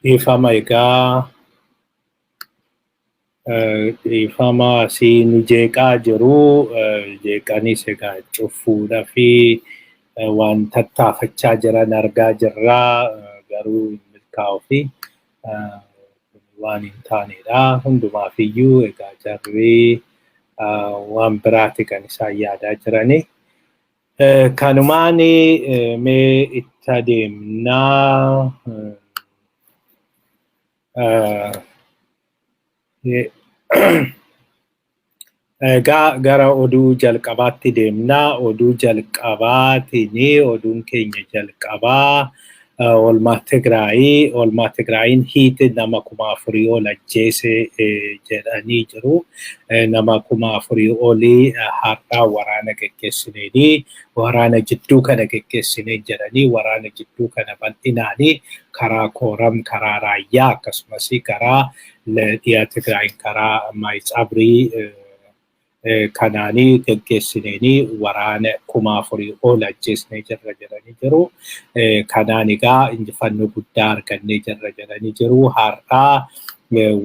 Dhiifama egaa, dhiifama, asii nu jeeqaa jiru. Jeeqanis egaa cufuudha fi waan tattaafachaa jiran argaa jirraa, garuu hin milkaa'u fi waan hin taanedha. Hundumaafiyyuu egaa jarri waan biraati kan isaan yaadaa jirani. Kanumaan mee itti adeemnaa. Egaa gara oduu jalqabaatti deemnaa. Oduu jalqabaatiin, oduun keenya jalqabaa oolmaa Tigraayii. Oolmaa Tigraayiin hiite nama 4,000 ol ajjeese jedhanii jiru. Nama 4,000 olii har'aa waraana geggeessineeni, waraana jidduu kana geggeessinee jedhanii, waraana jidduu kana bal'inaanii karaa Kooram, karaa Raayyaa, akkasumas karaa dhiya Tigraayin karaa Maayitsabrii kanaanii geggeessineeni waraana 4,000 ol ajjeesnee jirra jedhanii jiru. Kanaan egaa injifannoo guddaa argannee jirra jedhanii jiru. Har'aa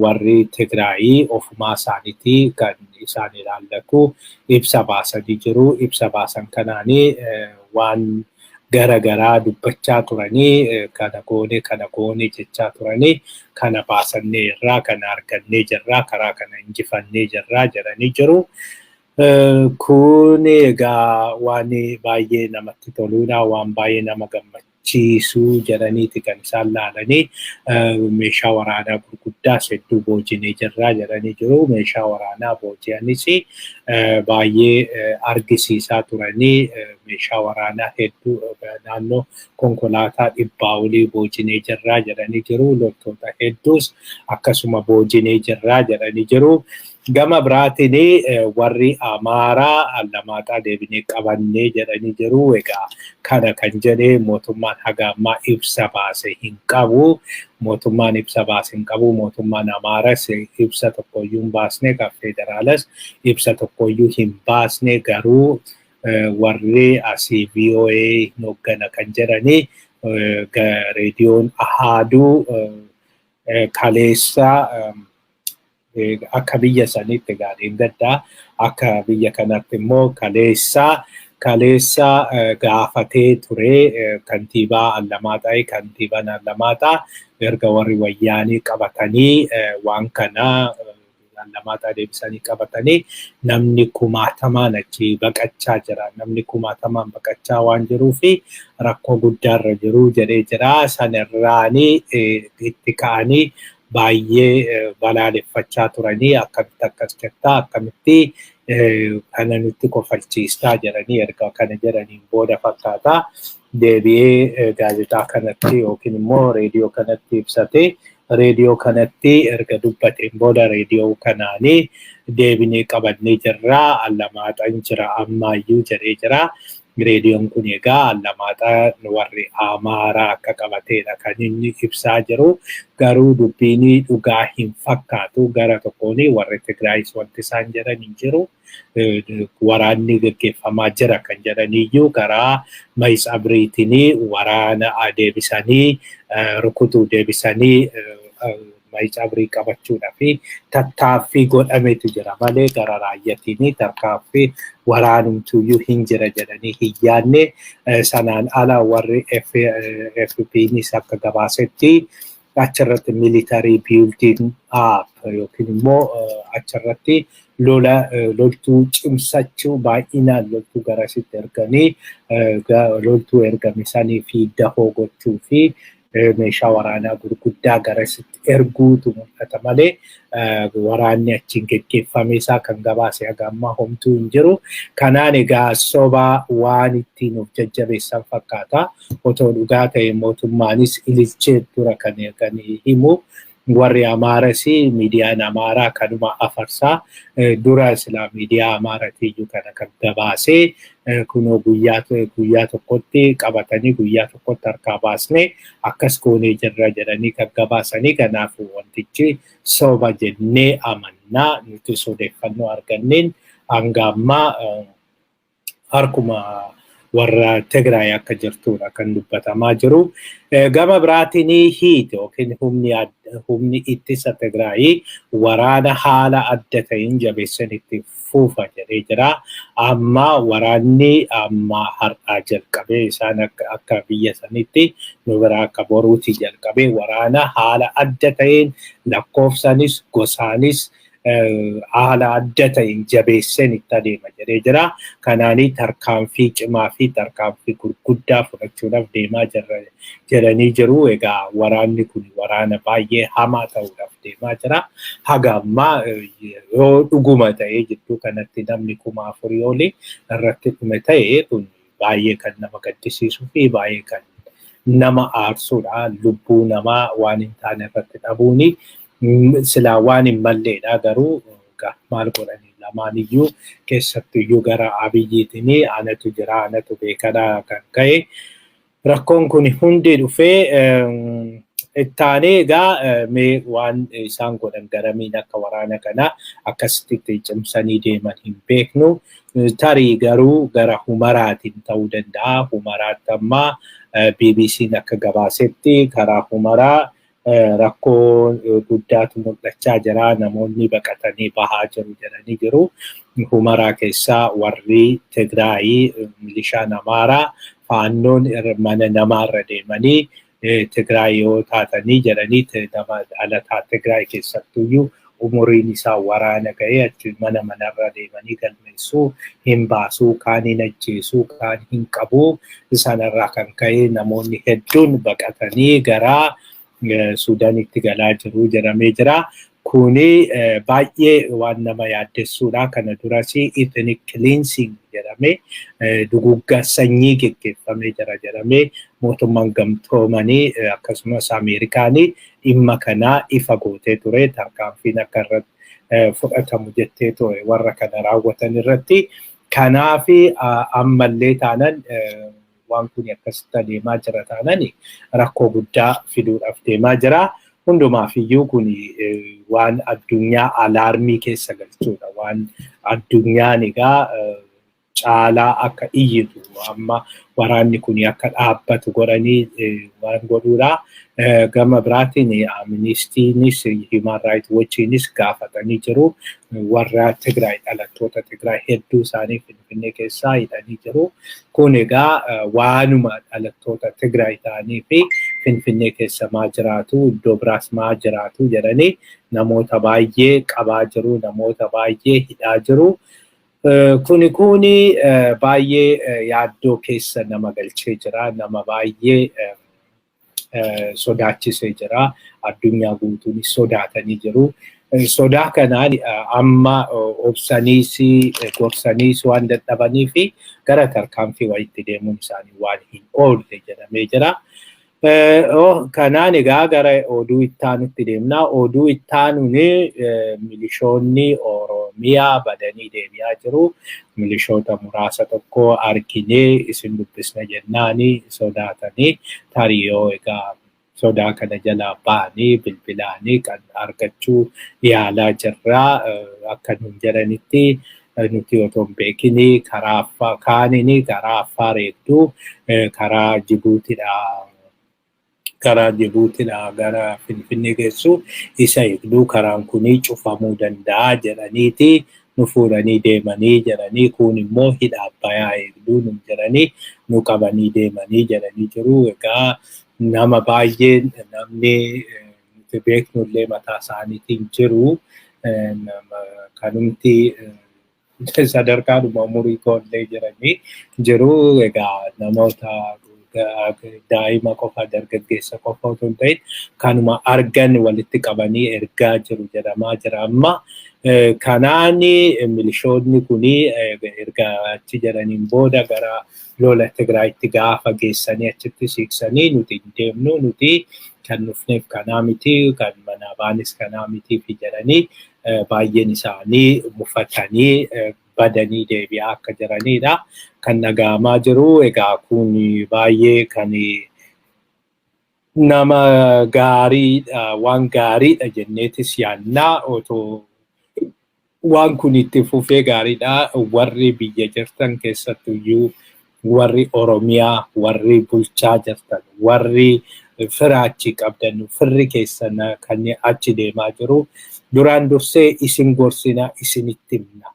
warri Tigraayii ofumaa isaaniitii kan isaan ilaallatu ibsa baasanii jiru. Ibsa baasan kanaanii waan gara garaa dubbachaa turanii, kana goone, kana goone jechaa turanii, kana baasannee irraa, kana argannee jirraa, karaa kana injifannee jirraa jedhanii jiru. Kun egaa waan baay'ee namatti toluudha, waan baay'ee nama gammachiisu jedhaniiti kan isaan laalanii. Meeshaa waraanaa gurguddaas hedduu boojinee jirraa jedhanii jiru. Meeshaa waraanaa booji'anis baay'ee argisiisaa turanii, meeshaa waraanaa hedduu naannoo konkolaataa 100 olii boojinee jirraa jedhanii jiru. Loltoota hedduus akkasuma boojinee jirraa jedhanii jiru. Gama biraatiin warri Amaaraa Allamaaxaa deebinee qabannee jedhanii jiru. Egaa kana kan jedhee mootummaan haga ammaa ibsa baase hin qabu. Mootummaan ibsa baase hin qabu. Mootummaan Amaaras ibsa tokkoyyuu hin baasne, kan federaalas ibsa tokkoyyuu hin baasne. Garuu warri asii VOA hin hooggana kan jedhanii, reediyoon Ahaaduu kaleessa akka biyya saniitti gaariin gaddaa, akka biyya kanatti immoo kaleessa gaafatee ture kantiibaa Allamaaxaa. Kantiibaan Allamaaxaa erga warri Wayyaanii qabatanii waan kana Allamaaxaa deebisanii qabatanii namni kumaatamaan achi baqachaa jira. Namni kumaatamaan baqachaa waan jiruu fi rakkoo guddaarra jiru jedhee jira. Sanirraanii itti ka'anii baay'ee balaaleffachaa turanii, akkamitti akkas jettaa, akkamitti kana nutti kofalchiistaa jedhanii. Erga kana jedhaniin booda fakkaata deebi'ee gaazexaa kanatti yookiin immoo reediyoo kanatti ibsate. Reediyoo kanatti erga dubbateen booda reediyoo kanaanii deebinee qabannee jirraa, Allamaaxaan jira ammaayyuu jedhee jira. Reediyoon kun egaa Allamaaxaa warri Amaaraa akka qabateedha kan inni ibsaa jiru. Garuu dubbiin dhugaa hin fakkaatu. Gara tokkoon warri Tigraayis wanti isaan jedhan hin jiru. Waraanni gaggeeffamaa jira kan jedhaniyyuu karaa Mayis Abriitiin waraana deebisanii rukutuu, deebisanii Mayis Abrii qabachuudhaa fi tattaaffii godhametu jira malee gara Raayyaatiin tarkaaffii waraanumtuyyuu hin jira jedhanii hin yaadne. Sanaan ala warri FP'nis akka gabaasetti achirratti military building up yookiin immoo achirratti lola loltuu cimsachuu, baay'inaan loltuu garasitti erganii, loltuu ergame sanii fi dahoo gochuu fi meeshaa waraanaa gurguddaa garasitti erguutu mul'ata malee waraanni achiin geggeeffame isaa kan gabaase haga ammaa homtuu hin jiru. Kanaan egaa sobaa waan ittiin of jajjabeessan fakkaata. Otoo dhugaa ta'e mootummaanis ililchee dura kan himu. Warri Amaaras, miidiyaan Amaaraa kanuma afarsaa dura silaa miidiyaa Amaaraatiiyyuu kana kan gabaasee, kunoo guyyaa guyyaa tokkotti qabatanii, guyyaa tokkotti harkaa baasnee akkas goonee jirra jedhanii kan gabaasanii. Kanaafuu wantichi soba jennee amannaa. Nuti odeeffannoo arganneen hanga ammaa harkuma warra Tigraay akka jirtudha kan dubbatamaa jiru. Gama biraatiin hiiti yookiin humni ittisa Tigraay waraana haala adda ta'een jabeessan itti fuufa jedhee jira. Amma waraanni amma har'aa jalqabee isaan akka biyya sanitti nu biraa akka boruuti jalqabee waraana haala adda ta'een lakkoofsanis gosaanis haala adda ta'een jabeesseen itti adeema jedhee jira. Kanaanii tarkaanfii cimaa fi tarkaanfii gurguddaa fudhachuudhaaf deemaa jedhanii jiru. Egaa waraanni kun waraana baay'ee hamaa ta'uudhaaf deemaa jira. Haga ammaa yoo dhuguma ta'ee jidduu kanatti namni 4000 olii irratti dhume ta'e, kun baay'ee kan nama gaddisiisuu fi baay'ee kan nama aarsudha. Lubbuu namaa waan hin taane irratti dhabuuni silaa waan hin malleedha, garuu maal godhanii, lamaan iyyuu keessattuyyuu gara Abiyyiitiin anatu jira, anatu beekadha kan ka'e. Rakkoon kun hundi dhufee ittaanee egaa mee waan isaan godhan garamiin akka waraana kana akkasitti cimsanii deeman hin beeknu. Tarii garuu gara Humaraatiin ta'uu danda'a. Humaraatti ammaa BBC'n akka gabaasetti karaa Humaraa rakkoo guddaatu mul'achaa jira. Namoonni baqatanii bahaa jiru jedhanii jiru. Humaraa keessaa warri Tigraayii, milishaan Amaaraa, Faannoon mana namaarra deemanii Tigraay yoo taatanii jedhanii, nama dhalataa Tigraay keessattuyyuu umuriin isaa waraana ga'ee achi mana manarra deemanii galmeessuu, hin baasuu, kaan hin ajjeesuu, kaan hin qabuu. Sanarraa kan ka'e namoonni hedduun baqatanii gara Suudaanitti galaa jiru jedhamee jira. Kuni baay'ee waan nama yaaddessuudha. Kana duras ethnic cleansing jedhamee, duguggaa sanyii geggeeffamee jira jedhamee, mootummaan gamtoomanii akkasumas Ameerikaanii dhimma kanaa ifa gootee ture, tarkaanfiin akka irratti fudhatamu jettee ture warra kana raawwatan irratti. Kanaaf ammallee taanan waan kun akkasitti adeemaa jira taanan rakkoo guddaa fiduudhaaf deemaa jira. Hundumaaf iyyuu kun waan addunyaa alarm keessa galchuudha. Waan addunyaan egaa caalaa akka iyyitu, amma waraanni kun akka dhaabbatu godhanii waan godhuudha. Gama biraatiin Amnestynis Human Rights Watchiinis gaafatanii jiru. Warra Tigraay, dhalattoota Tigraay hedduu isaanii Finfinnee keessaa hidhanii jiru. Kun egaa waanuma dhalattoota Tigraay ta'anii fi Finfinnee keessa maa jiraatu, iddoo biraas maa jiraatu jedhanii namoota baay'ee qabaa jiru, namoota baay'ee hidhaa jiru. Kuni baay'ee yaaddoo keessa nama galchee jira. Nama baay'ee sodaachisee jira. Addunyaa guutuun sodaatanii jiru. Sodaa kanaan amma obsaniis gorsaniis waan dadhabanii fi gara tarkaanfii wayitti deemuun isaanii waan hin oolle jedhamee jira. Kanaan egaa gara oduu ittaanutti deemna. Oduu ittaanuun milishoonni Oromiyaa badanii deebi'aa jiru. Milishoota muraasa tokko arginee isin dubbisna jennaani sodaatanii, tarii yoo egaa sodaa kana jalaa ba'anii bilbilaanii kan argachuu yaalaa jirra. Akka nun jedhanitti nuti otoo hin beekini karaa kaanini karaa Affaar hedduu karaa Jibuutiidha gara Finfinnee geessu isa eegduu, karaan kuni cufamuu danda'a jedhaniiti nu fuudhanii deemanii jedhanii, kun immoo hidha Abbayyaa eegduu nu jedhanii nu qabanii deemanii jedhanii jiru. Egaa nama baay'ee namni nuti beeknullee mataa isaaniitiin jiru. Kanumti sadarkaadhuma umurii koollee jiranii jiru. Egaa namoota daa'ima qofa, dargaggeessa qofa otoo hin ta'in kanuma argan walitti qabanii ergaa jiru jedhamaa jira amma. Kanaan milishoonni kuni erga achi jedhaniin booda gara lola Tigraayitti gaafa geessanii achitti siiqsanii, nuti hin deemnu, nuti kan dhufneef kanaa miti, kan manaa baanis kanaa miti fi jedhanii baay'een isaanii mufatanii badanii deebi'aa akka jiranidha kan dhaga'amaa jiru. Egaa kun baay'ee kan nama gaariidha, waan gaariidha jenneetis yaannaa, otoo waan kun itti fufee gaariidha. Warri biyya jirtan keessattuyyuu Warri Oromiyaa, warri bulchaa jirtan, warri fira achi qabdan, firri keessan kan achi deemaa jiru, duraan dursee isin gorsina, isinitti himna.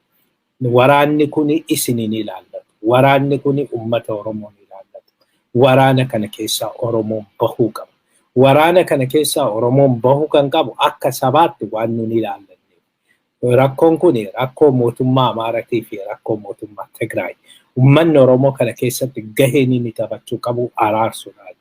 Waraanni kun isinin ilaallatu. Waraanni kun uummata Oromoon ilaallatu. Waraana kana keessaa Oromoon bahuu qaba. Waraana kana keessaa Oromoon bahuu kan qabu akka sabaatti waan nun ilaallanne. Rakkoon kun rakkoo mootummaa Amaaratii fi rakkoo mootummaa Tigraay. Uummanni Oromoo kana keessatti gaheen inni taphachuu qabu araarsuudhaan.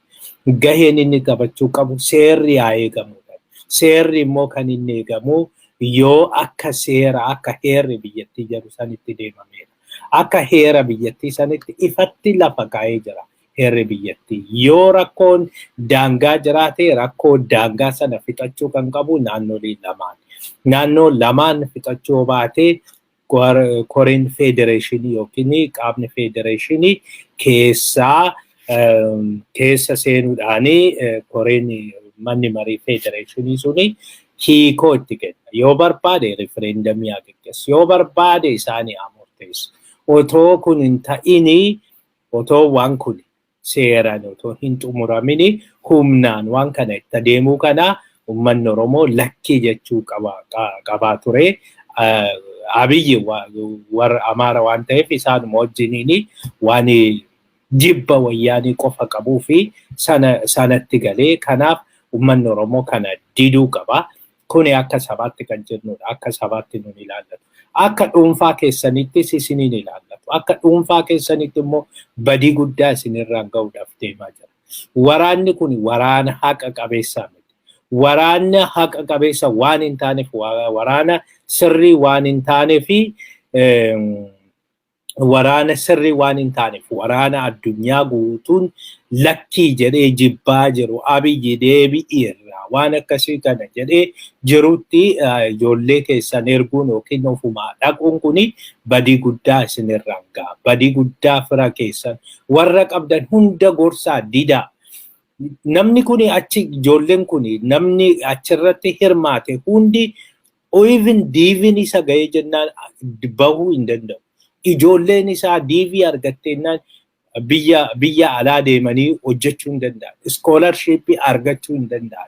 Gaheen inni taphachuu qabu seerri haa eegamuudha. Seerri immoo kan inni eegamu yoo akka seera, akka heerri biyyattii jedhu sanitti deemameedha. Akka heera biyyattii sanitti ifatti lafa kaa'ee jira heerri biyyattii. Yoo rakkoon daangaa jiraate, rakkoo daangaa sana fixachuu kan qabu naannolee lamaan. Naannoo lamaan fixachuu baatee, koreen federeeshinii yookiin qaamni federeeshinii keessaa keessa seenuudhaanii koreen manni marii federeeshinii suni hiikoo itti kenna. Yoo barbaade referendamii haa geggeessu. Yoo barbaade isaanii haa murteessu. Otoo kun hin ta'inii, otoo waan kun seeraan otoo hin xumuramini humnaan waan kana itti adeemuu kana uummanni Oromoo lakkii jechuu qabaa ture. Abiyyi warra Amaara waan ta'eef isaanuma wajjiniin waan jibba Wayyaanii qofa qabuu fi sanatti galee, kanaaf uummanni Oromoo kana diduu qaba. Kuni akka sabaatti kan jennudha. Akka sabaatti nun ilaallatu. Akka dhuunfaa keessanittis isiniin ilaallatu. Akka dhuunfaa keessanitti immoo badii guddaa isinirraan ga'uudhaaf deemaa jira. Waraanni kun waraana haqa qabeessaa miti. Waraanni haqa qabeessa waan hin taaneef, waraana sirrii waan hin taaneef, waraana sirrii waan hin taaneef, waraana addunyaa guutuun lakkii jedhee jibbaa jiru, Abiyyi deebi'i irraa waan akkasii kana jedhee jirutti ijoollee keessan erguun yookiin ofumaa dhaquun kuni badii guddaa isinirraan ga'a. Badii guddaa fira keessan warra qabdan hunda gorsaa, didaa. Namni kuni achi, ijoolleen kuni, namni achirratti hirmaate hundi even DV'n isa ga'ee jennaan bahuu hin danda'u. Ijoolleen isaa DV argatteenaan biyya alaa deemanii hojjechuu hin danda'an. Scholarshipii argachuu hin danda'an.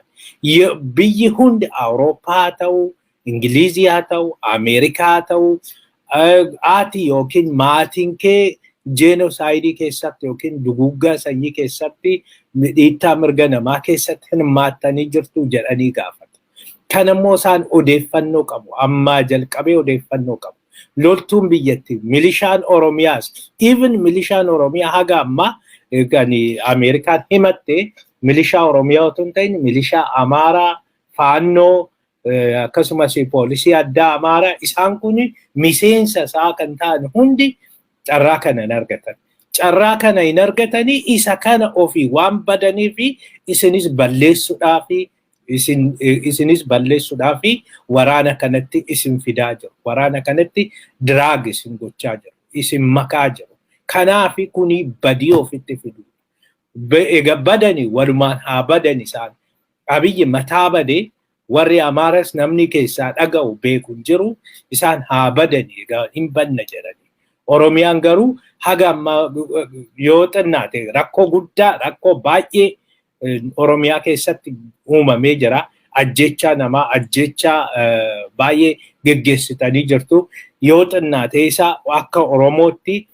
Biyyi hundi, Awurooppaa haa ta'u, Ingilizii haa ta'u, Ameerikaa haa ta'u, ati yookiin maatiin kee genocideii keessatti yookiin duguuggaa sanyii keessatti, dhiittaa mirga namaa keessatti hirmaattanii jirtu jedhanii gaafatu. Kanammoo isaan odeeffannoo qabu. Ammaa jalqabee odeeffannoo qabu. Loltuun biyyattii, milishaan Oromiyaas, even milishaan Oromiyaa haga ammaa kan Ameerikaan himatte milishaa Oromiyaa otoo hin ta'in milishaa Amaaraa, Faannoo, akkasumas poolisii addaa Amaaraa, isaan kun miseensa isaa kan ta'an hundi carraa kana hin argatan. Carraa kana hin argatanii, isa kana ofii waan badanii fi isinis balleessuudhaa fi isinis balleessuudhaa fi waraana kanatti isin fidaa jiru. Waraana kanatti drag isin gochaa jiru. Isin makaa jiru. Kanaaf kuni badii ofitti fidu. Egaa badani, walumaan haa badan isaan. Abiyyi mataa badee, warri Amaaras namni keessaa dhaga'u beeku hin jiru, isaan haa badani, egaa hin banna jedhani. Oromiyaan garuu haga ammaa yoo xinnaate rakkoo guddaa, rakkoo baay'ee Oromiyaa keessatti uumamee jira. Ajjechaa namaa, ajjechaa baay'ee geggeessitanii jirtu. Yoo xinnaate isa akka Oromootti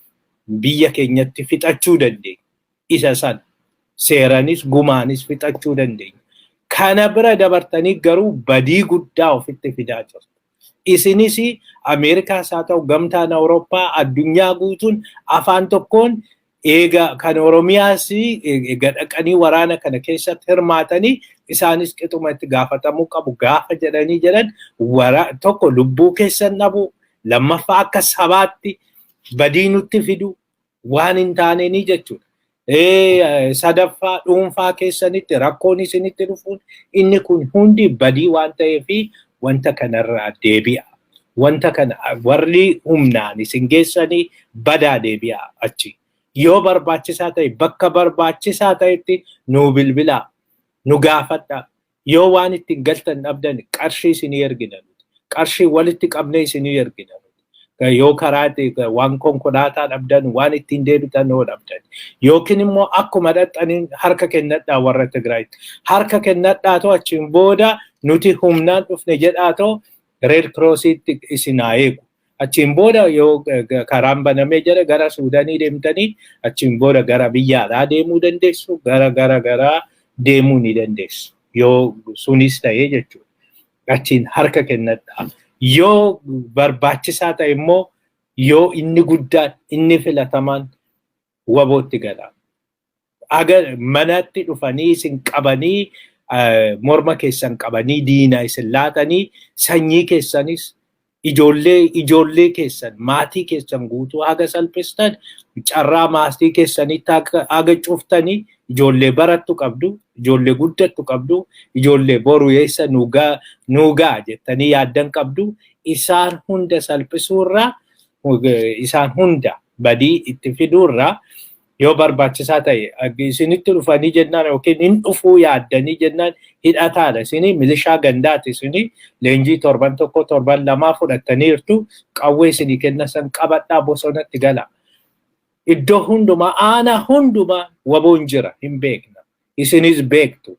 biyya keenyatti fixachuu dandeenya. Isa sana seeranis gumaanis fixachuu dandeenya. Kana bira dabartanii garuu badii guddaa ofitti fidaa jirtu. Isinis Ameerikaas haa ta'u, gamtaan Awurooppaa, addunyaa guutuun afaan tokkoon eega kan Oromiyaas eega dhaqanii waraana kana keessatti hirmaatanii isaanis qixuma itti gaafatamuu qabu gaafa jedhanii jedhan, tokko lubbuu keessan dhabu, lammaffaa akka sabaatti badii nutti fidu waan hin taaneenii jechuudha. Sadaffaa dhuunfaa keessanitti rakkoon isinitti dhufuun inni kun hundi badii waan ta'eefi wanta kanarraa deebi'a. Wanta kana warri humnaan isin geessanii badaa, deebi'a achi. Yoo barbaachisaa ta'e, bakka barbaachisaa ta'etti nuu bilbilaa, nu gaafadhaa. Yoo waan ittiin galtan dhabdan qarshii isinii ergina nuti. Qarshii walitti qabnee isinii ergina nuti. Yoo karaa waan konkolaataa dhabdan, waan ittiin deebitan yoo dhabdan, yookiin immoo akkuma dhaqxaniin harka kennadhaa warra Tigraayitti. Harka kennadhaa achiin booda nuti humnaan dhufne jedhaatoo Red Crossitti isin haa eegu. Achiin booda yoo karaan banamee jira gara Suudaanii deemtanii achiin booda gara biyyaadhaa deemuu dandeessu, gara gara gara deemuu ni dandeessu. Yoo sunis ta'ee jechuudha. Achiin harka kennadhaa. Yoo barbaachisaa ta'e immoo yoo inni guddaan inni filatamaan wabootti gala. Aga manatti dhufanii isin qabanii, morma keessan qabanii diinaa isin laatanii, sanyii keessanis ijoollee keessan, maatii keessan guutuu haga salphistan, carraa maatii keessanitti haga cuftanii, ijoollee barattu qabdu, ijoollee guddattu qabdu, ijoollee boru eessa nuugaa jettanii yaaddan qabdu, isaan hunda salphisuurraa, isaan hunda badii itti fiduurraa, yoo barbaachisaa ta'e isinitti dhufanii jennaan yookiin hin dhufuu yaaddanii jennaan, hidhataadha isinii, milishaa gandaati isinii, leenjii torban 1 torban 2 fudhattaniirtu, qawwee isinii kenna san qabadhaa bosonatti gala. Iddoo hundumaa, aanaa hundumaa waboon jira, hin beekna. Isinis beektu.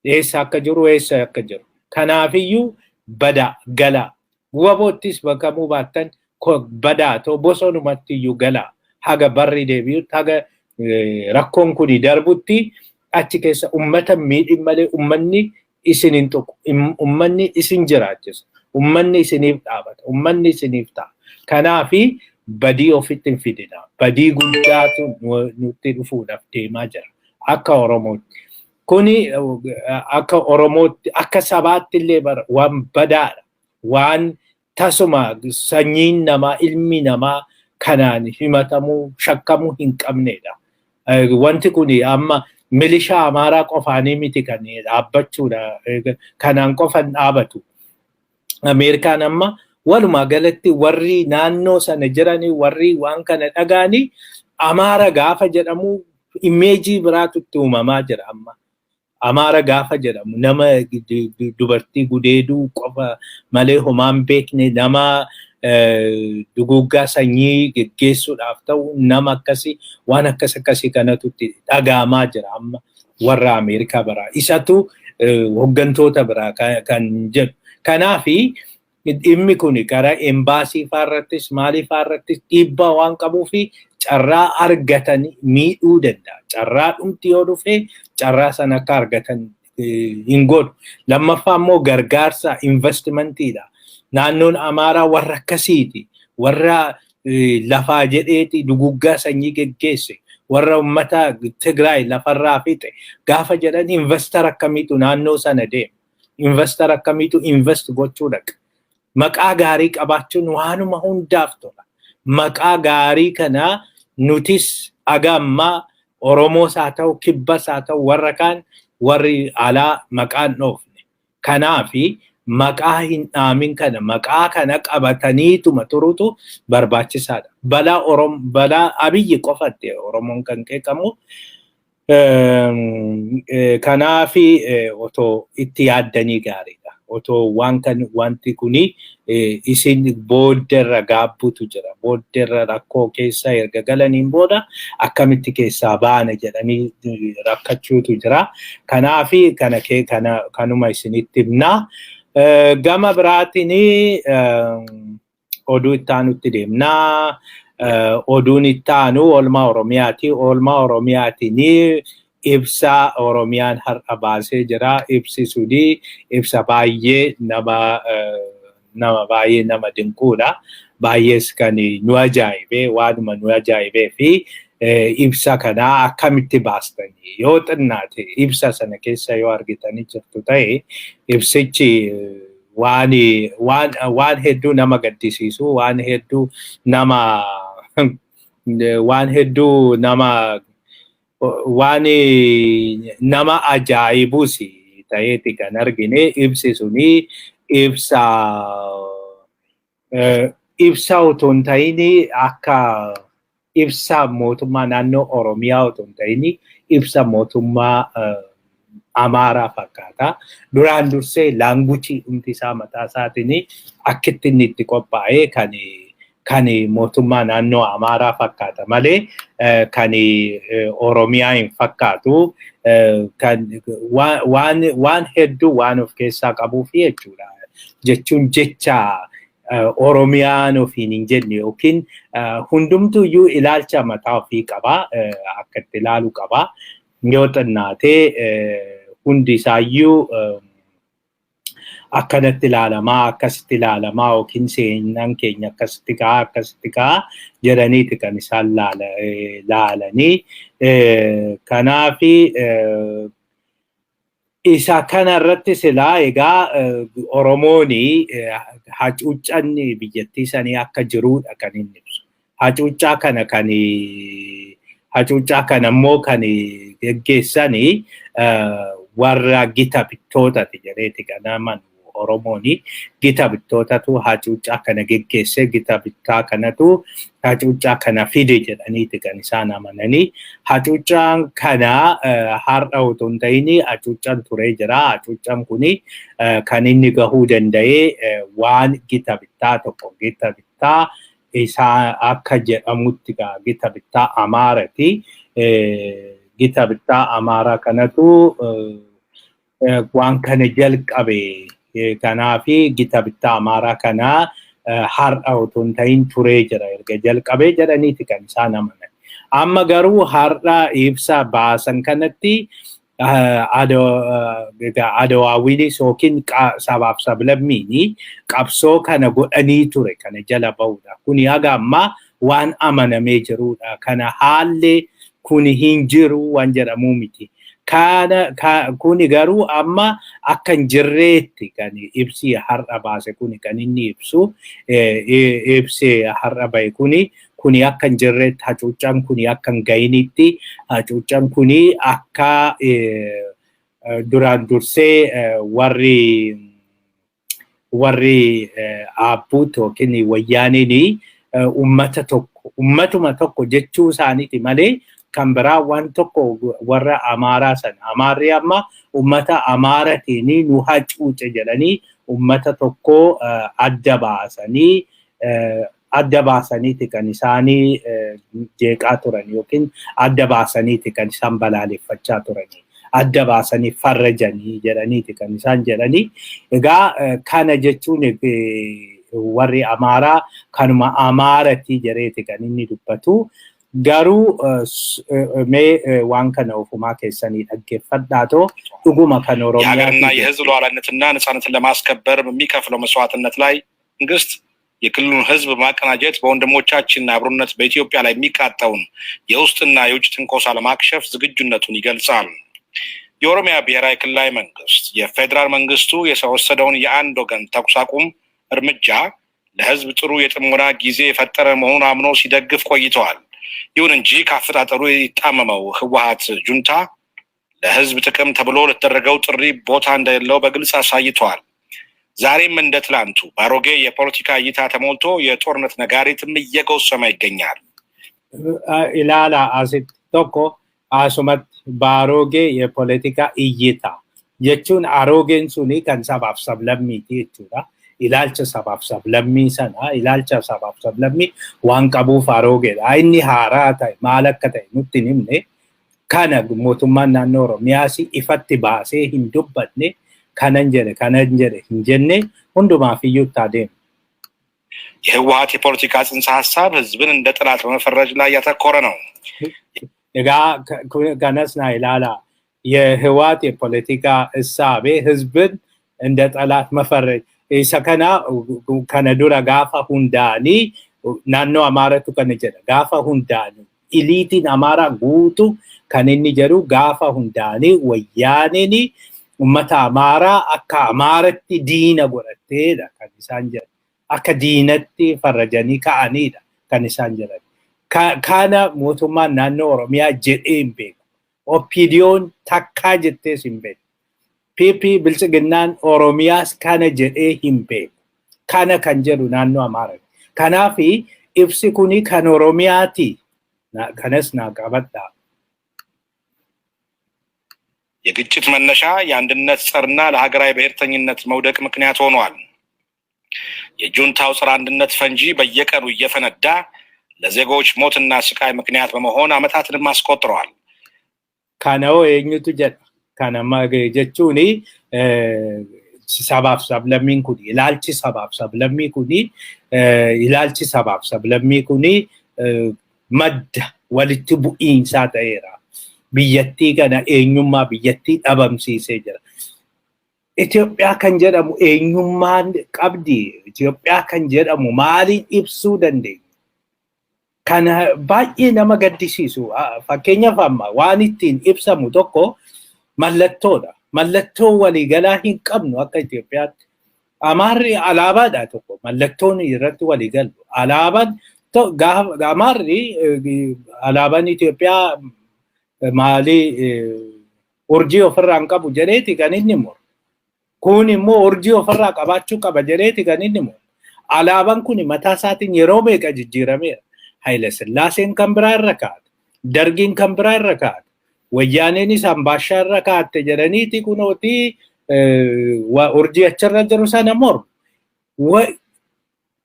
Eessa akka jiru, eessa akka jiru. Kanaafiyyuu badaa galaa. Waboottis bakamuu baattan badaa ta'u bosonumatti iyyuu galaa. Haga barri deebi'utti, haga rakkoon kuni darbutti achi keessa ummata miidhin malee ummanni isin hin tuqu. Ummanni isin jiraachisa. Ummanni isiniif dhaabata. Ummanni isiniif ta'a. Kanaafi badii ofitti hin fidina. Badii guddaatu nutti dhufuudhaaf deemaa jira. Akka Oromootti. Kuni akka Oromootti, akka sabaatti illee waan badaadha. Waan tasuma sanyiin namaa, ilmi namaa kanaan himatamuu, shakkamuu hin qabnedha. Wanti kuni amma milishaa Amaaraa qofaanii miti kan dhaabbachuudha. Kanaan qofan dhaabatu. Ameerikaan amma walumaa galatti warri naannoo sana jiranii, warri waan kana dhagaanii, Amaara gaafa jedhamu image biraatu itti uumamaa jira amma. Amaara gaafa jedhamu nama dubartii gudeeduu qofa malee homaan beekne, nama duguuggaa sanyii geggeessuudhaaf ta'u, nama akkasii, waan akkas akkasii kanatu itti dhaga'amaa jira amma warra Ameerikaa biraa. Isatu hooggantoota biraa kan jedhu. Kanaafi dhimmi kun karaa embaasii faarrattis maalii faarrattis dhiibbaa waan qabuu fi carraa argatan miidhuu danda'a. Carraa dhumti yoo dhufe carraa sana akka argatan hin godhu. Lammaffaa immoo gargaarsa investmentiidha. Naannoon Amaaraa warra akkasiiti. Warra lafaa jedheeti duguggaa sanyii geggeesse. Warra uummata Tigraay lafarraa fixe. Gaafa jedhan investor akkamiitu naannoo sana deema? Investor akkamiitu invest gochuu dhaqa? Maqaa gaarii qabaachuun waanuma hundaaf tola. Maqaa gaarii kana nutis aga ammaa Oromoos haa ta'u, Kibbas haa ta'u, warra kaan warri alaa maqaan dhoofne. Kanaafi maqaa hin dhaamin kana, maqaa kana qabataniituma turutu barbaachisaadha. Balaa Orom balaa Abiyyi qofatti Oromoon kan qeeqamu. Kanaafi otoo itti yaaddanii gaariidha. Otoo waan kan wanti kuni isin booddeerra gaabbutu jira. Booddeerra rakkoo keessa erga galaniin booda akkamitti keessaa baana jedhanii rakkachuutu jira. Kanaafi kana kana kanuma isinitti himna. Gama biraatiin oduu itti aanutti deemnaa. Oduun itti aanu oolmaa Oromiyaati. Oolmaa Oromiyaatiin ibsa Oromiyaan har'a baasee jira. Ibsi suni ibsa baay'ee nama baay'ee nama dinquudha. Baay'ees kan nu ajaa'ibee, waanuma nu ajaa'ibee fi ibsa kanaa akkamitti baastanii, yoo xinnaate ibsa sana keessa yoo argitanii jirtu ta'e, ibsichi waan waan waan hedduu nama gaddisiisu, waan hedduu nama waan hedduu nama waan nama ajaa'ibus ta'eeti kan argine. Ibsi suni ibsa otoo hin ta'in, akka ibsa mootummaa naannoo Oromiyaa otoo hin ta'in, ibsa mootummaa Amaaraa fakkaata. Duraan dursee language dhumti isaa mataa isaatiin akkitti inni itti qophaa'ee kan Kan mootummaa naannoo Amaaraa fakkaata malee kan Oromiyaa hin fakkaatu. Kan waan hedduu waan of keessaa qabuuf jechuudha. Jechuun jecha Oromiyaan ofiin hin jenne yookiin hundumtuyyuu ilaalcha mataa ofii qaba, akka itti ilaalu qaba. Yoo xinnaatee hundi isaayyuu akkanatti ilaalamaa, akkasitti ilaalamaa yookiin seenaan keenya akkasitti ka'a, akkasitti ka'a jedhaniiti kan isaan laalanii. Kanaafi isa kanarratti silaa egaa Oromooni hacuuccaan biyyattii sanii akka jirudha kan inni ibsu. Hacuuccaa kana immoo kan geggeessanii warra gita bittootati jedheeti kan amanu Oromooni. Gita bittootatu hacuuccaa kana geggeesse, gita bittaa kanatu hacuuccaa kana fide jedhaniiti kan isaan amananii. Hacuuccaan kana har'a otoo hin ta'in hacuuccaan turee jira. Hacuuccaan kuni kan inni gahuu danda'e waan gita bittaa tokko, gita bittaa isaa akka jedhamutti gita bittaa Amaarati. Gita bittaa Amaaraa kanatu waan kana jalqabe. Kanaafi gita bittaa Amaaraa kana har'a otoo hin ta'in turee jira erga jalqabee jedhaniiti kan isaan amanan. Amma garuu har'a ibsa baasan kanatti Adawaawiinis yookiin sabaaf sablammiini qabsoo kana godhanii ture kana jala ba'uudha. Kuni haga ammaa waan amanamee jirudha. Kana haalli kuni hin jiru waan jedhamuu miti. Kuni garuu amma akka hin jirreetti kan ibsi har'a baase kuni kan inni ibsu, ibsi har'a bahe kuni akka hin jirreetti, hacuuccaan kuni akka hin gahinitti, hacuuccaan kuni akka duraan dursee warri Abbuut yookiin Wayyaaniin ummata tokko, ummatuma tokko jechuu isaaniiti malee kan biraa waan tokko warra Amaaraa sana, Amaarri amma ummata Amaaratiin nu hacuuce jedhanii ummata tokko adda baasaniiti kan isaanii jeeqaa turan yookiin adda baasaniiti kan isaan balaaleffachaa turanii, adda baasanii farrajanii jedhaniiti kan isaan jedhanii. Egaa kana jechuun warri Amaaraa kanuma Amaaratii jedheeti kan inni dubbatu. Garuu mee waan kana ofumaa keessanii dhaggeeffadhaatoo dhuguma kan Oromiyaa የሀገርና የሕዝብ ሉዓላዊነትና ነጻነትን ለማስከበር በሚከፍለው መስዋዕትነት ላይ መንግስት የክልሉን ሕዝብ በማቀናጀት በወንድሞቻችን አብሮነት በኢትዮጵያ ላይ የሚቃጣውን የውስጥና የውጭ ትንኮሳ ለማክሸፍ ዝግጁነቱን ይገልጻል። የኦሮሚያ ብሔራዊ ክልላዊ መንግስት የፌዴራል መንግስቱ የወሰደውን የአንድ ወገን ተኩስ አቁም እርምጃ ለሕዝብ ጥሩ የጥሞና ጊዜ የፈጠረ መሆኑን አምኖ ሲደግፍ ቆይተዋል። ይሁን እንጂ ከአፈጣጠሩ የጣመመው ህወሓት ጁንታ ለህዝብ ጥቅም ተብሎ ለተደረገው ጥሪ ቦታ እንደሌለው በግልጽ አሳይተዋል። ዛሬም እንደ ትላንቱ በአሮጌ የፖለቲካ እይታ ተሞልቶ የጦርነት ነጋሪትም እየጎሰመ ይገኛል። Ilaala, asitti tokko asumatti በአሮጌ የፖለቲካ እይታ jechuun aroogeen suni kan sabaaf sablammiiti jechuudha. Ilaalcha sabaaf sablammii sana, ilaalcha sabaaf sablammii waan qabuuf aroogeedha. Inni haaraa ta'e maal akka ta'e nutti hin himne. Kana mootummaan naannoo Oromiyaas ifatti baasee hin dubbanne, kanan jedhe hin jenne, hundumaaf iyyuu itti adeemu. የህወሓት የፖለቲካ ጽንሰ ሀሳብ ህዝብን እንደ ጠላት በመፈረጅ ላይ ያተኮረ ነው። Egaa kanas naa ilaalaa. የህወሓት የፖለቲካ እሳቤ ህዝብን እንደ ጠላት መፈረጅ, isa kana kana dura gaafa hundaanii naannoo Amaaratu kana jedha. Gaafa hundaanii iliitiin Amaaraa guutu kan inni jedhu, gaafa hundaanii Wayyaaneen ummata Amaaraa akka Amaaratti diina godhatteedha kan isaan jedhan. Akka diinatti farrajanii ka'aniidha kan isaan jedhan. Kana mootummaan naannoo Oromiyaa jedhee hin beeku. OPDO'n takkaa jettees hin beeku. PP Biltsiginnaan Oromiyaas kana jedhee hin beeku. Kana kan jedhu naannoo Amaaraati. Kanaaf ibsi kuni kan Oromiyaati. Kanas naa qabadhaa. የግጭት መነሻ የአንድነት ጸርና ለሀገራዊ ብሔርተኝነት መውደቅ ምክንያት ሆኗል። የጁንታው ጸረ አንድነት ፈንጂ በየቀኑ እየፈነዳ ለዜጎች ሞትና ስቃይ ምክንያት በመሆን ዓመታትንም አስቆጥረዋል። Kana hoo eenyutu jedha? Kana jechuun sabaaf sablammiin kun, ilaalchi sabaaf sablammii kuni, ilaalchi sabaaf sablammii kuni madda walitti bu'iinsaa ta'eera. Biyyattii kana, eenyummaa biyyattii dhabamsiisee jira. Itoophiyaa kan jedhamu eenyummaan qabdi. Itoophiyaa kan jedhamu maaliin ibsuu dandeenya? Kana baay'ee nama gaddisiisu. Fakkeenyaaf, amma waan ittiin ibsamu tokko mallattoodha. Mallattoo waliigalaa hin qabnu akka Itoophiyaatti. Amaarri alaabaadha tokko mallattoon irratti waliigalu. Alaabaan Amaarri alaabaan Itoophiyaa maalii, urjii ofirraa hin qabu jedheeti kan inni muru. Kun immoo urjii ofirraa qabaachuu qaba jedheeti kan inni muru. Alaabaan kun mataa isaatiin yeroo meeqa jijjiirameera. Haayile Sillaaseen kan biraa irra kaa'ate. Dargiin kan biraa irra kaa'ate. Wayyaaneenis ambaashaa irra kaa'atte jedhaniiti kunooti urjii achirra jiru sana mormu.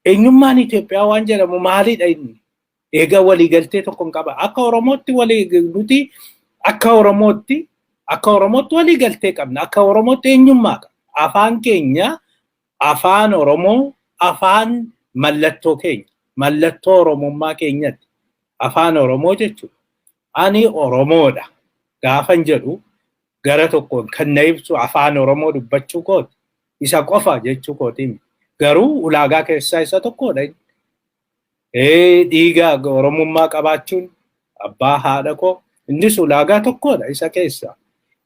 Eenyummaan Itoophiyaa waan jedhamu maalidha inni? Egaa waliigaltee tokko hin qaba. Akka Oromootti walii nuti akka Oromootti waliigaltee qabna. Akka Oromootti eenyummaa qabna. Afaan keenya, afaan Oromoo, afaan mallattoo keenya, mallattoo Oromummaa keenyatti. Afaan Oromoo jechuudha. Ani Oromoodha gaafan jedhu, gara tokkoon kan na ibsu afaan Oromoo dubbachuu kooti. Isa qofa jechuu kooti. Garuu ulaagaa keessaa isa tokkodha. Dhiiga Oromummaa qabaachuun abbaa haadha koo, innis ulaagaa tokkodha isa keessa.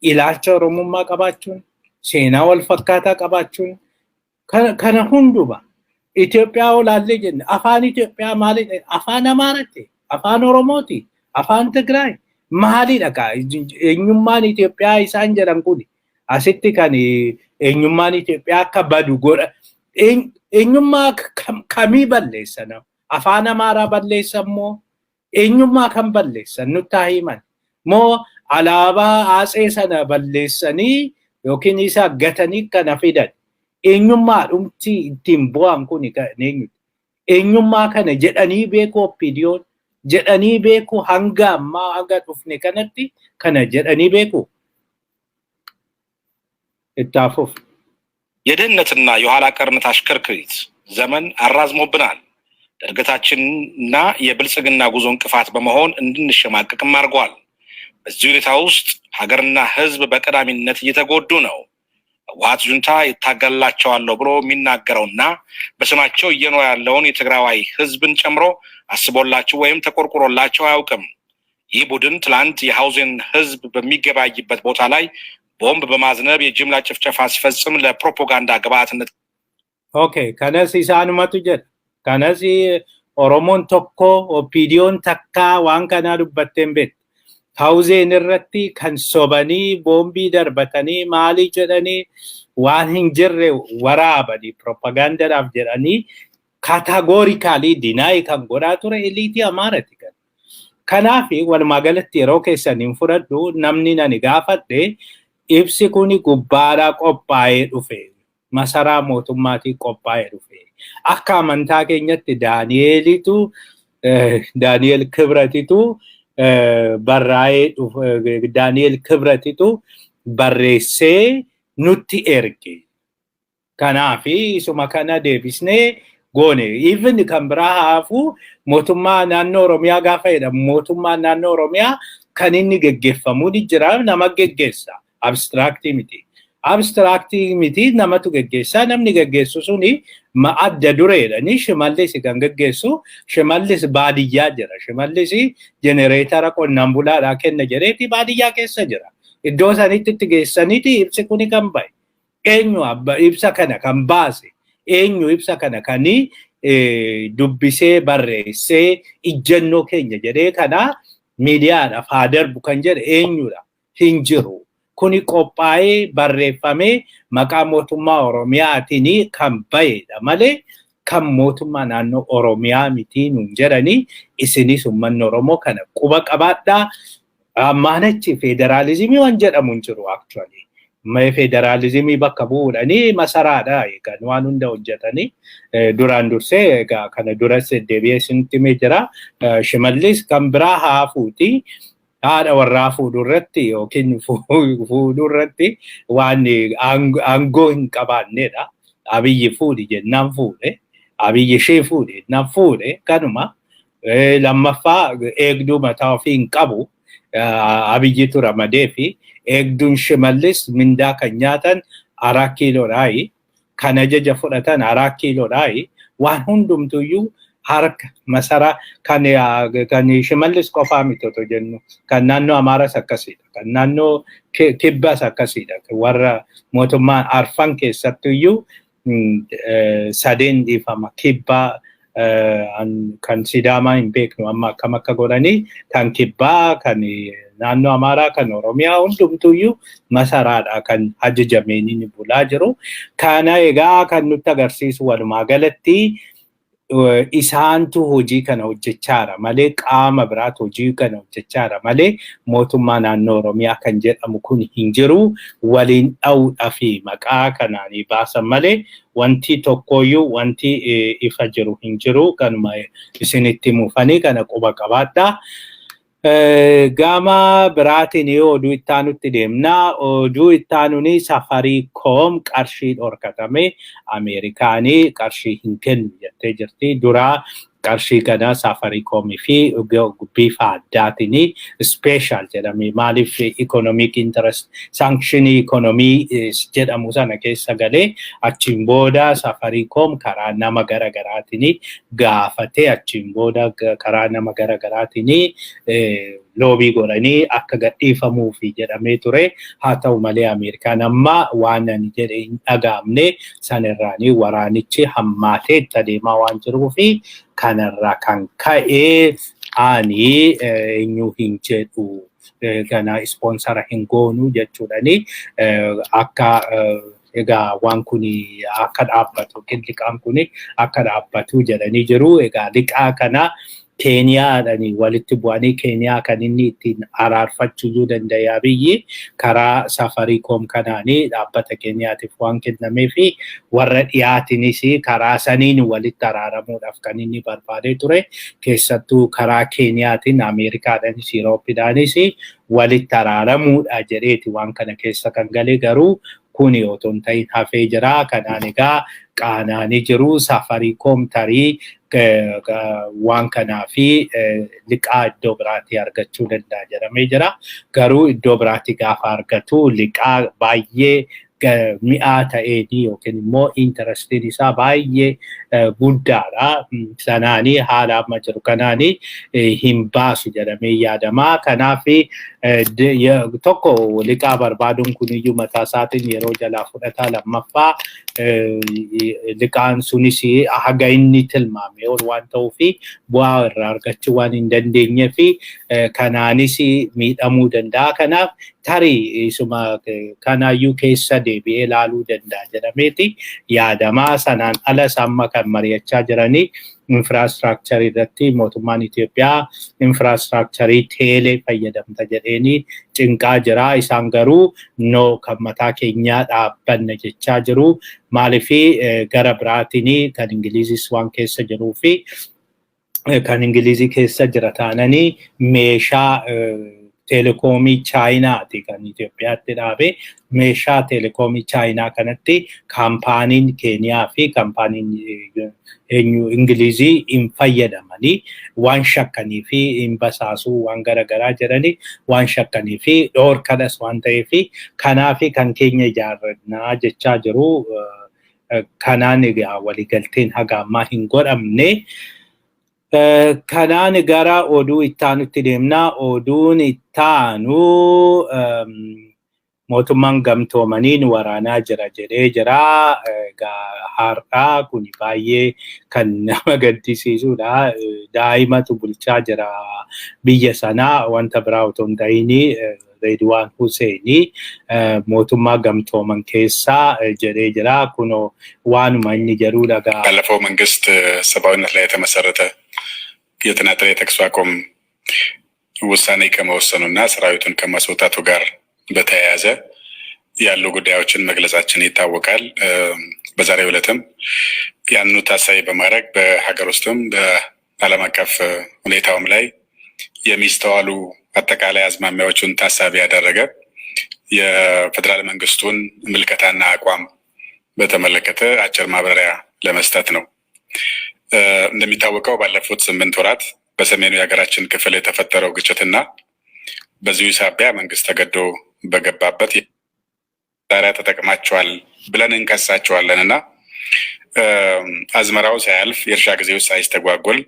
Ilaalcha Oromummaa qabaachuun, seenaa wal fakkaataa qabaachuun, kana hunduma Itoophiyaa olaallee jenne, afaan Itoophiyaa maalidha? Afaan Amaaraati, afaan Oromooti, afaan Tigraay maalidha kaa? Eenyummaan Itoophiyaa isaan jedhan kun asitti kan eenyummaan Itoophiyaa akka badu godha. Eenyummaa kamii balleessan? Afaan Amaaraa balleessan moo eenyummaa kan balleessan nutti haa himan? Moo alaabaa Atsee sana balleessanii yookiin isa gatanii kana fidan? Eenyummaa dhumti ittiin bu'an kun kan eenyuti? Eenyummaa kana jedhanii beeku? OPDOn jedhanii beeku? Hanga ammaa, hanga dhufne kanatti kana jedhanii beeku? Itti hafuuf. የድህነትና የኋላ ቀርነት አሽከርክሪት ዘመን አራዝሞብናል። ለእድገታችንና የብልጽግና ጉዞ እንቅፋት በመሆን እንድንሸማቀቅም አድርጓል። በዚህ ሁኔታ ውስጥ ሀገርና ሕዝብ በቀዳሚነት እየተጎዱ ነው። ህወሓት ጁንታ ይታገላቸዋለሁ ብሎ የሚናገረውና በስማቸው እየኖረ ያለውን የትግራዋይ ሕዝብን ጨምሮ አስቦላቸው ወይም ተቆርቁሮላቸው አያውቅም። ይህ ቡድን ትላንት የሐውዜን ሕዝብ በሚገበያይበት ቦታ ላይ ቦምብ በማዝነብ የጅምላ ጭፍጨፋ ሲፈጽም ለፕሮፓጋንዳ ግብዓትነት Okay, kanas isaanumatu jedha. Kanas Oromoon tokko, OPDOn takkaa waan kanaa dubbattee hin beektu. Hawuzeen irratti kan sobanii boombii darbatanii maalii jedhanii waan hin jirre waraabanii propagaandaadhaaf jedhanii categorically deny kan godhaa ture eliitii Amaarati kan. Kanaaf walumaa galatti yeroo keessan hin fudhadhu. Namni nani gaafadhe, ibsi kuni gubbaadhaa qophaa'ee dhufe. Masaraa mootummaatiin qophaa'ee dhufe. Akka amantaa keenyatti Daani'eelitu, Daani'eel Kibratitu barraa'ee dhufe, Daani'eel Kibratitu barreessee nutti erge. Kanaaf isuma kana deebisnee goone. Even kan biraa haafu, mootummaa naannoo Oromiyaa gaafa jedhamu, mootummaan naannoo Oromiyaa kan inni geggeeffamuu ni jira, nama geggeessa. Abstractii miti. Abstractii miti, namatu geggeessa. Namni geggeessu suni adda dureedha. Shimallis kan geggeessu, Shimallis baadiyyaa jira. Shimallis jenereetara qonnaan bulaadhaa kenna jedheeti baadiyyaa keessa jira. Iddoo sanitti itti geessaniiti ibsi kuni kan bahe. Eenyu ibsa kana kan baase? Eenyu ibsa kana kanii dubbisee barreessee ijjannoo keenya jedhee kana miidiyaadhaaf haa darbu kan jedhe eenyudha? Hin jiru. Kuni qophaa'ee barreeffamee maqaa mootummaa Oromiyaatiin kan bahedha malee kan mootummaa naannoo Oromiyaa miti nuun jedhanii. Isinis uummanni Oromoo kana quba qabaadhaa. Ammaan achi federaalizimii waan jedhamu hin jiru actually. Federaalizimii bakka bu'uudhanii masaraadha kan waan hunda hojjetanii duraan dursee. Egaa kana duras deebi'ee isinitti himee jira. Shimallis kan biraa haa fuuti, haadha warraa fuudhuu irratti yookiin fuudhuu irratti waan aangoo hin qabaannedha. Abiyyi fuudhi jennaan fuudhe. Abiyyi ishee fuudhe jennaan fuudhe kanuma. Lammaffaa, eegduu mataa ofii hin qabu. Abiyyitu ramadee fi eegduun Shimallis mindaa kan nyaatan Araa Kiiloodhaayi. Kan ajaja fudhatan Araa Kiiloodhaayi. Waan hundumtuyyuu harka masaraa kan Shimallis qofaa miti otoo jennu, kan naannoo Amaaras akkasidha. Kan naannoo Kibbaas akkasidha. Warra mootummaa arfan keessattuyyuu sadeen, dhiifama, Kibbaa, kan Sidaamaa hin beeknu amma akkam akka godhanii, kan Kibbaa, kan naannoo Amaaraa, kan Oromiyaa hundumtuyyuu masaraadha kan ajajameen inni bulaa jiru. Kana egaa kan nutti agarsiisu, walumaa galatti isaantu hojii kana hojjechaara malee, qaama biraatu hojii kana hojjechaara malee, mootummaa naannoo Oromiyaa kan jedhamu kun hin jiru. Waliin dha'uudhaa fi maqaa kanaanii baasan malee wanti tokkooyyuu wanti ifa jiru hin jiru. Kanuma isinitti muufanii kana quba qabaadha. Gama biraatiin oduu ittaanutti deemna. Oduu ittaanuun Safaricom qarshii dhorkatame, Ameerikaanii qarshii hin kennu jettee jirti. Duraa qarshii kana Safaricomii fi bifa addaatiin special jedhame, maaliif economic interest sanctionii economy jedhamu sana keessa galee, achiin booda Safaricom karaa nama gara garaatiin gaafatee, achiin booda karaa nama gara garaatiin lobby godhanii akka gadhiifamuufi jedhamee ture. Haa ta'u malee, Ameerikaan amma waan ani jedhe hin dhaga'amne. Sanirraanii waraanichi hammaatee itti adeemaa waan jiruufi kanarraa kan ka'e ani eenyu hin jedhu, kana sponsor hin goonu jechuudhani akka egaa waan kun akka dhaabbatu yookiin liqaan kun akka dhaabbatu jedhanii jiru. Egaa liqaa kana Keeniyaadhaan walitti bu'anii, Keeniyaa kan inni ittiin araarfachuu danda'a biyyi karaa Safaricom kanaanii dhaabbata Keeniyaatiif waan kennamee fi warra dhiyaatinis karaa saniin walitti araaramuudhaaf kan inni barbaadee ture. Keessattuu karaa Keeniyaatiin Ameerikaadhaanis Yurooppidhaanis walitti araaramuudha jedheeti waan kana keessa kan galee, garuu kuni otoo hin ta'in hafee jira. Kanaan egaa qaanaanii jiru. Safaricom tarii waan kanaa fi liqaa iddoo biraatii argachuu danda'a jedhamee jira. Garuu iddoo biraatii gaafa argatu liqaa baay'ee mi'aa ta'een yookiin immoo interestiin isaa baay'ee guddaadha. Sanaanii haala amma jiru kanaanii hin baasu jedhamee yaadama. Kanaaf tokko liqaa barbaaduun kuniyyuu mataa isaatiin yeroo jalaa fudhataa, lammaffaa liqaan sunis haga inni tilmaame ol waan ta'uufi bu'aa irraa argachuu waan hin dandeenyee fi kanaanis miidhamuu danda'a. Kanaaf tarii isuma kanaayyuu keessa deebi'ee ilaaluu danda'a jedhameeti yaadamaa. Sanaan alas amma kan mari'achaa jiranii infrastructurii irratti mootummaan Itoophiyaa infrastructurii teelee fayyadamta jedheeni cinqaa jira. Isaan garuu no, kan mataa keenyaa dhaabbanna jechaa jiru. Maaliif gara biraatiin kan Ingilizis waan keessa jiruu fi kan Ingilizii keessa jira taananii meeshaa teelekoomii Chaayinaati kan Itoophiyaatti dhaabe. Meeshaa teelekoomii Chaayinaa kanatti kaampaaniin Keeniyaa fi kaampaaniin Ingilizii hin fayyadamanii waan shakkanii fi hin basaasuu waan garaagaraa jedhanii waan shakkanii fi dhoorkadhas waan ta'eef, kanaaf kan keenya ijaarrannaa jechaa jiru. Kanaan egaa waliigalteen haga ammaa hin godhamne. Kanaan gara oduu ittaanutti deemna. Oduun ittaanu mootummaan gamtoomaniin waraanaa jira jedhee jira. Egaa har'aa kun baay'ee kan nama gaddisiisudha. Daa'imatu bulchaa jira biyya sanaa, wanta biraa otoo hin ta'in Reedwaan Huseenii mootummaa gamtooman keessaa jedhee jira. Kunoo waanuma inni jedhuu dhagaa. ባለፈው መንግስት ሰብአዊነት ላይ የተመሰረተ የተናጠል የተኩስ አቁም ውሳኔ ከመወሰኑና ሰራዊቱን ከማስወጣቱ ጋር በተያያዘ ያሉ ጉዳዮችን መግለጻችን ይታወቃል። በዛሬው ዕለትም ያንኑ ታሳቢ በማድረግ በሀገር ውስጥም በዓለም አቀፍ ሁኔታውም ላይ የሚስተዋሉ አጠቃላይ አዝማሚያዎቹን ታሳቢ ያደረገ የፌዴራል መንግስቱን ምልከታና አቋም በተመለከተ አጭር ማብራሪያ ለመስጠት ነው። እንደሚታወቀው ባለፉት 8 ወራት በሰሜኑ የሀገራችን ክፍል የተፈጠረው ግጭትና በዚሁ ሳቢያ መንግስት ተገዶ በገባበት መሳሪያ ተጠቅማቸዋል ብለን እንከሳቸዋለን እና አዝመራው ሳያልፍ የእርሻ ጊዜው ሳይስተጓጎል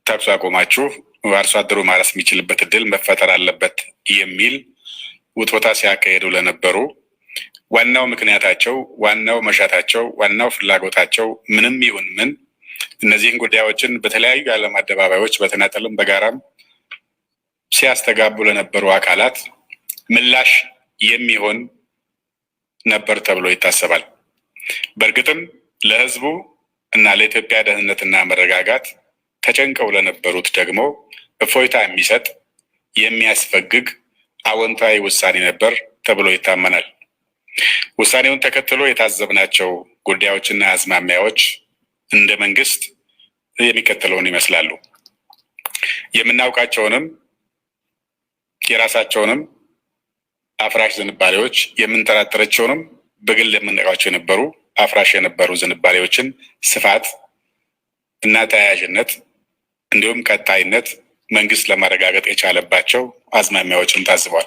ተኩስ አቁማችሁ አርሶ አደሩ ማረስ የሚችልበት እድል መፈጠር አለበት የሚል ውትወታ ሲያካሄዱ ለነበሩ ዋናው ምክንያታቸው፣ ዋናው መሻታቸው፣ ዋናው ፍላጎታቸው ምንም ይሁን ምን እነዚህን ጉዳዮችን በተለያዩ የዓለም አደባባዮች በተናጠልም በጋራም ሲያስተጋቡ ለነበሩ አካላት ምላሽ የሚሆን ነበር ተብሎ ይታሰባል። በእርግጥም ለሕዝቡ እና ለኢትዮጵያ ደህንነትና መረጋጋት ተጨንቀው ለነበሩት ደግሞ እፎይታ የሚሰጥ፣ የሚያስፈግግ አዎንታዊ ውሳኔ ነበር ተብሎ ይታመናል። ውሳኔውን ተከትሎ የታዘብናቸው ጉዳዮችና አዝማሚያዎች እንደ መንግስት የሚከተለውን ይመስላሉ። የምናውቃቸውንም የራሳቸውንም አፍራሽ ዝንባሌዎች፣ የምንጠራጠራቸውንም በግል የምናውቃቸው የነበሩ አፍራሽ የነበሩ ዝንባሌዎችን ስፋት እና ተያያዥነት እንዲሁም ቀጣይነት መንግስት ለማረጋገጥ የቻለባቸው አዝማሚያዎችን ታዝቧል።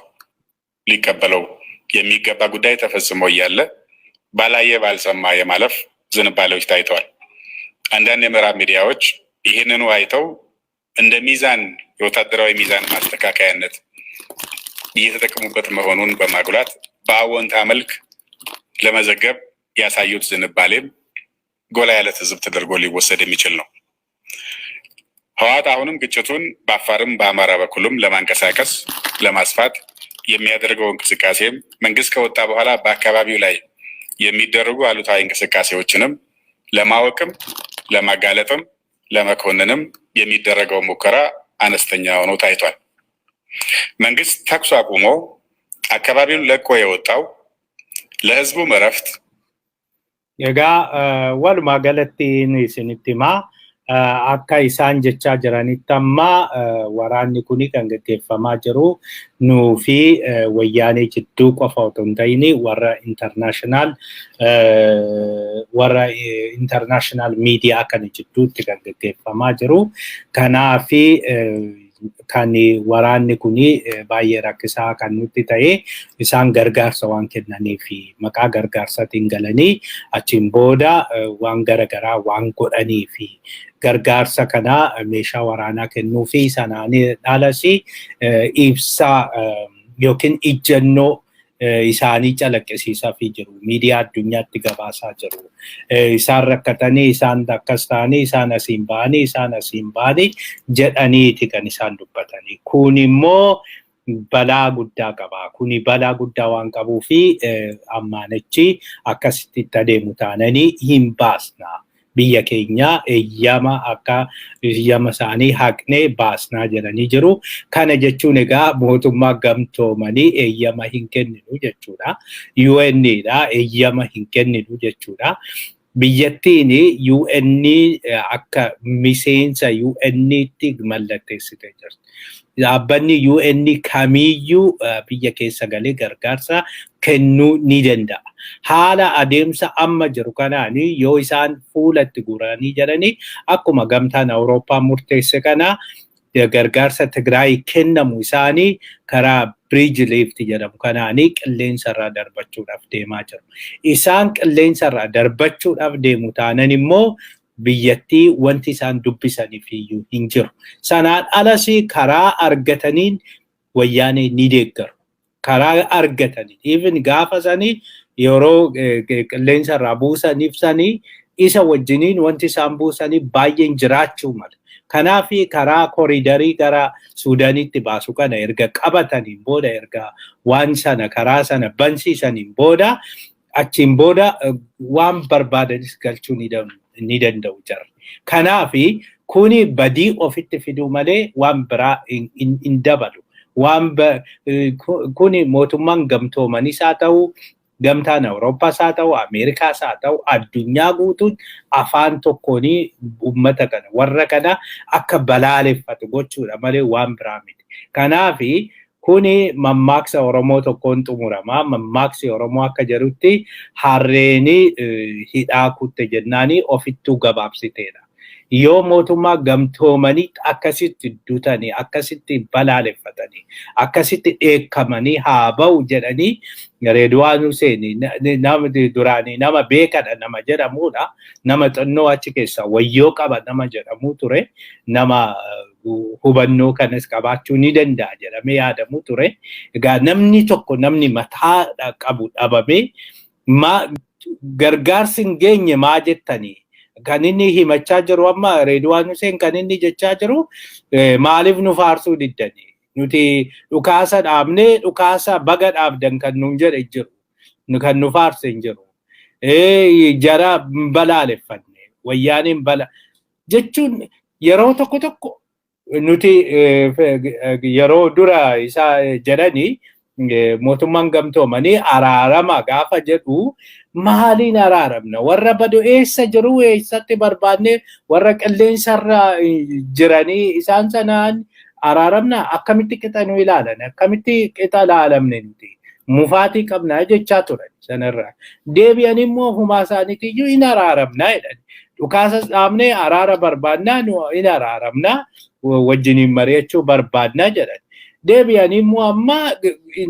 ሊቀበለው የሚገባ ጉዳይ ተፈጽሞ እያለ ባላየ ባልሰማ የማለፍ ዝንባሌዎች ታይተዋል። አንዳንድ የምዕራብ ሚዲያዎች ይህንኑ አይተው እንደ ሚዛን የወታደራዊ ሚዛን ማስተካከያነት እየተጠቀሙበት መሆኑን በማጉላት በአዎንታ መልክ ለመዘገብ ያሳዩት ዝንባሌም ጎላ ያለ ትዝብት ተደርጎ ሊወሰድ የሚችል ነው። ህወሓት አሁንም ግጭቱን በአፋርም በአማራ በኩልም ለማንቀሳቀስ፣ ለማስፋት የሚያደርገው እንቅስቃሴም መንግስት ከወጣ በኋላ በአካባቢው ላይ የሚደረጉ አሉታዊ እንቅስቃሴዎችንም ለማወቅም፣ ለማጋለጥም፣ ለመኮንንም የሚደረገው ሙከራ አነስተኛ ሆኖ ታይቷል። መንግስት ተኩስ አቁሞ አካባቢውን ለቆ የወጣው ለህዝቡ እረፍት Egaa walumaa galatti isinitti himaa, akka isaan jechaa jiranitti amma waraanni kuni kan gaggeeffamaa jiru nuu fi Wayyaanee jidduu qofa otoo hin ta'in warra international miidiyaa kana jidduutti kan gaggeeffamaa jiru. Kanaafi kan waraanni kuni baay'ee rakkisaa kan nutti ta'e isaan gargaarsa waan kennaniif, maqaa gargaarsaatiin galanii achiin booda waan garaagaraa waan godhanii fi gargaarsa kana meeshaa waraanaa kennuu fi sanaan alas ibsa yookiin ijjannoo isaanii calaqqisiisaa fi jiru. Miidiyaa addunyaatti gabaasaa jiru. Isaan rakkatanii, isaan akkas ta'anii, isaan asiin ba'anii, isaan asiin ba'anii jedhaniiti kan isaan dubbatanii. Kun immoo balaa guddaa qaba. Kuni balaa guddaa waan qabuu fi ammaanichi akkasitti itti adeemu taananii hin baasna. Biyya keenya eeyyama akka eeyyama isaanii haqnee baasnaa jedhanii jiru. Kana jechuun egaa mootummaa gamtoomanii eeyyama hin kenninu jechuudha. UN dha eeyyama hin kenninu jechuudha. Biyyattiin UN akka miseensa UN'tti mallatteessitee jirti. Dhaabbanni UN kamiyyuu biyya keessa galee gargaarsa kennuu ni danda'a. Haala adeemsa amma jiru kanaan yoo isaan fuulatti guuranii jedhanii akkuma Gamtaan Awurooppaa murteesse kana gargaarsa Tigraay kennamu isaanii karaa bridge lift jedhamu kanaanii qilleensarraa darbachuudhaaf deemaa jiru. Isaan qilleensarraa darbachuudhaaf deemu taanan immoo biyyattii wanti isaan dubbisaniif iyyuu hin jiru. Sanaan alas karaa argataniin Wayyaanee ni deeggaru. Karaa argataniin even gaafa sanii yeroo qilleensarraa buusaniif sanii isa wajjiniin wanti isaan buusanii baay'een jiraachuu mala. Kanaaf karaa koriidarii gara Suudaanitti baasu kana erga qabataniin booda, erga waan sana karaa sana bansiisaniin booda, achiin booda waan barbaadanis galchuu ni danda'u jarri. Kanaaf kuni badii ofitti fiduu malee waan biraa hin dabalu. Waan kuni mootummaan gamtoomanis haa ta'u, gamtaan Awurooppaas haa ta'u, Ameerikaas haa ta'u, addunyaa guutuun afaan tokkoon uummata kana warra kana akka balaaleffatu gochuudha malee waan biraa miti. Kanaafi kuni mammaaksa Oromoo tokkoon xumurama. Mammaaksi Oromoo akka jedhutti harreeni hidhaa kutte jennaani ofittuu gabaabsiteedha. Yoo mootummaa gamtoomanii akkasitti dutanii, akkasitti balaaleffatanii, akkasitti dheekkamanii haa ba'u jedhanii Reedwaan Hussein nama duraanii nama beekadha nama jedhamudha. Nama xinnoo achi keessa wayyoo qaba nama jedhamu ture. Nama hubannoo kanas qabaachuu ni danda'a jedhamee yaadamu ture. Egaa namni tokko namni mataa qabu dhabamee gargaarsi hin geenye maa jettanii? Kan inni himachaa jiru amma Reedwaan Hussein kan inni jechaa jiru maaliif nu faarsuu diddanii? Nuti dhukaasa dhaabnee dhukaasa baga dhaabdan kan nuun jedhe jiru. Kan nu faarse hin jiru. Jara balaaleffanne wayyaaniin bala jechuun yeroo tokko tokko nuti yeroo dura isa jedhanii mootummaan gamtoomanii araarama gaafa jedhu maaliin araaramna? Warra badu eessa jiru eessatti barbaanne warra qilleensarra jiranii isaan sanaan araaramna akkamitti qixa nu ilaalan akkamitti qixa ilaalamne nuti mufaatii qabnaa jechaa turan sanarraa. Deebi'an immoo humaa isaaniitiyyuu hin araaramnaa jedhan. Dhukaasas dhaabnee araara barbaannaa nu hin araaramnaa wajjiniin mari'achuu barbaannaa jedhan. Deebi'an immoo amma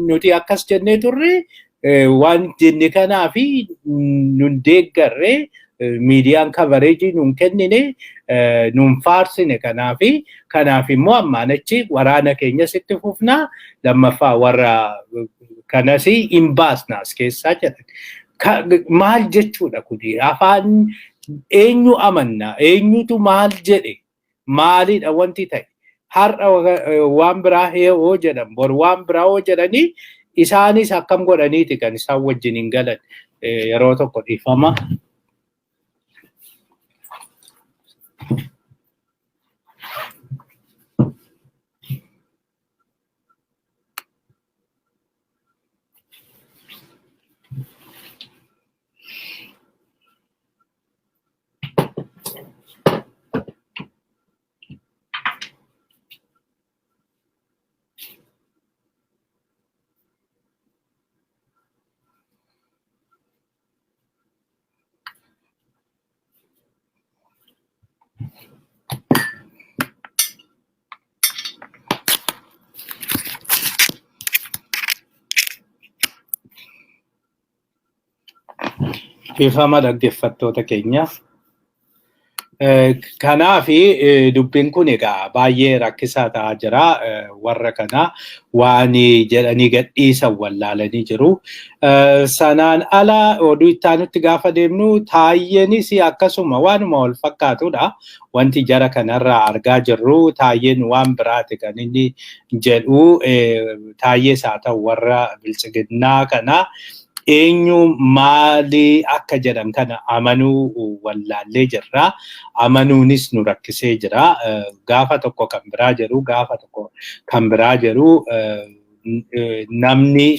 nuti akkas jennee turre waan jenne kanaa fi nun deeggarree miidiyaan coverage nun kennine nun faarsine kanaaf immoo ammaan achi waraana keenya sitti fufnaa lammaffaa warra kanas hin baasna as keessaa jedhan. Maal jechuudha kuni? Afaan eenyu amanna? Eenyutu maal jedhe? Maalidha wanti ta'e? Har'a waan biraa yoo jedhan bor waan biraa yoo jedhanii isaanis akkam godhaniiti kan isaan wajjin hin galan yeroo tokko dhiifama. Dhiifama dhaggeeffattoota keenyaaf. Kanaafi dubbiin kun egaa baay'ee rakkisaa ta'aa jira. Warra kana waan jedhanii gadhiisan wallaalanii jiru. Sanaan ala oduu itti aanutti gaafa deemnu taayyeenis akkasuma waanuma wal fakkaatudha. Wanti jara kanarraa argaa jirru taayyeen waan biraati kan inni jedhu taayyees haa ta'u warra bilchiginnaa kana eenyu maali akka jedhan kana amanuu wallaallee jirra. Amanuunis nu rakkisee jira. Gaafa tokko kan biraa jedhu gaafa tokko kan biraa jedhu namni.